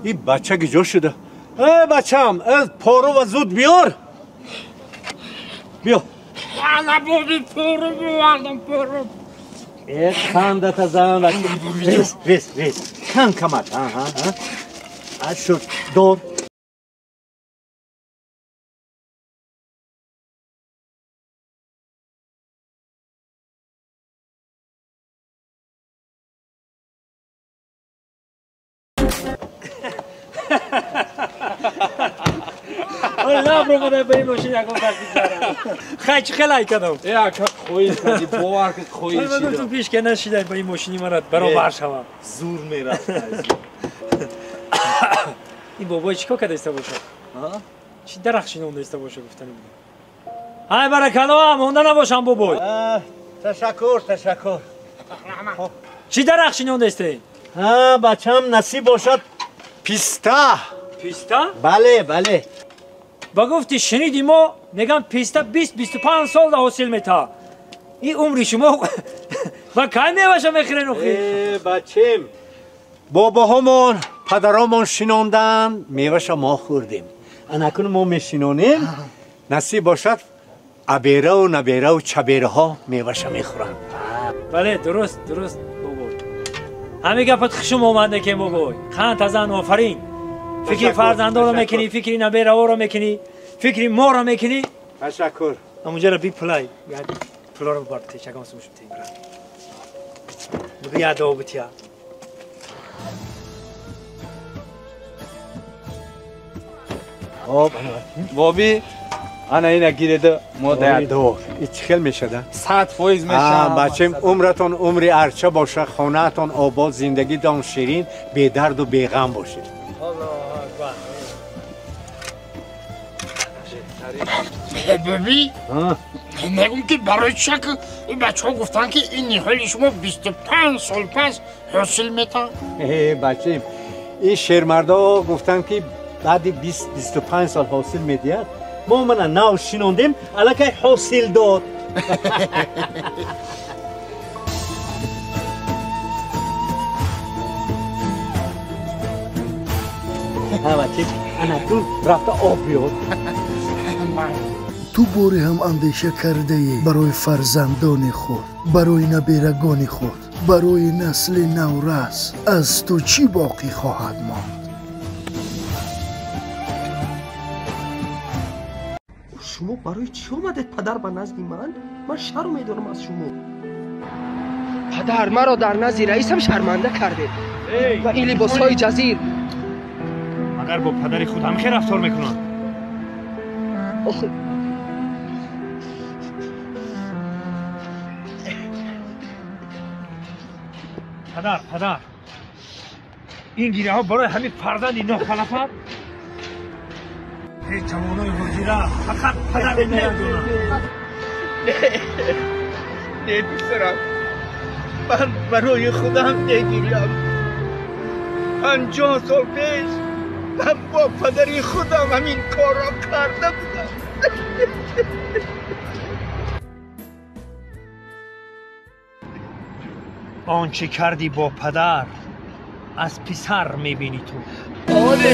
Ин бача гиҷо шуда? Э бачам, э пору зуд биёр. Биё. Ана боби пору бовардам, пору. Э хандата зан бача. Рез, рез, рез. Кан камат. Аҳа, а. Шуд, дор. Хай чӣ хел айкадам? Э ака хоҳиш кардӣ, бовар кун хоҳиш шидам. Ман пеш ки нашидай ба ин мошини мара баробар шавам. Зур мерафт. Ин бобой чӣ кор карда иста бошад? Чӣ дарахт шинонда иста бошад гуфтани будам. Ай баракалло, монда набошам бобой. Ташаккур, ташаккур. Чӣ дарахт шинонда истаед? Ҳа, бачам насиб бошад писта. Писта? Бале, бале. Ба гуфти шуниди мо меган писта 20-25 сол да ҳосил мета. Ин умри шумо ва кай меваша мехӯрен охи? Э, бачем, бобоҳомон, падаромон шинонданд, меваша мо хӯрдем. Анакун мо мешинонем, насиб бошад абераву набераву чабераҳо меваша мехӯранд. Бале, дуруст, дуруст бобой. Ҳамин гапат хушум омад некен бобой. Қанд тазан офарин. Фикри фарзандоро мекунӣ, фикри набераҳоро мекунӣ, фикри моро мекунӣ. Ташаккур. Ҳамунҷаро бипулай, пулоро бибар тешагон сумуш битей бира. Бугӯ як дуо бития. Хоб, боби, ана ина гиреда мо даят. И чӣ хел мешада? 100% мешава. Бачем, умратон умри арча боша, хонаатон обод, зиндагитон ширин, бедарду беғам бошед. Боби, мегум ки барои чак ин бачаҳо гуфтанд ки ин ниҳоли шумо 25 сол пас ҳосил метавад. Э бачем, ин шермардо гуфтанд ки баъди 20-25 сол ҳосил медиҳад. Мо мана нав шинондем, аллакай ҳосил дод. Ҳа бачем, анакун рафта об биёр. Ту боре ҳам андеша кардаӣ барои фарзандони худ, барои наберагони худ, барои насли наврас аз ту чӣ боқӣ хоҳад монд? Шумо барои чӣ омадед падар ба назди ман? Ман шарм медорам аз шумо. Падар, маро дар назди раисам шарманда кардед ва ин либосҳои ҷазир. Магар бо падари худ ҳам хел рафтор мекунанд? Падар, падар, ин гиряҳо барои ҳамин фарзанди нохалафат? Эй ҷавонои ҳозира, фақат падар меяндонанд. Не, писарам, ман барои худам мегирям. 50 сол пеш ман бо падари худам ҳамин корро карда будам. Он чӣ кардӣ бо падар, аз писар мебинӣ ту. Оре.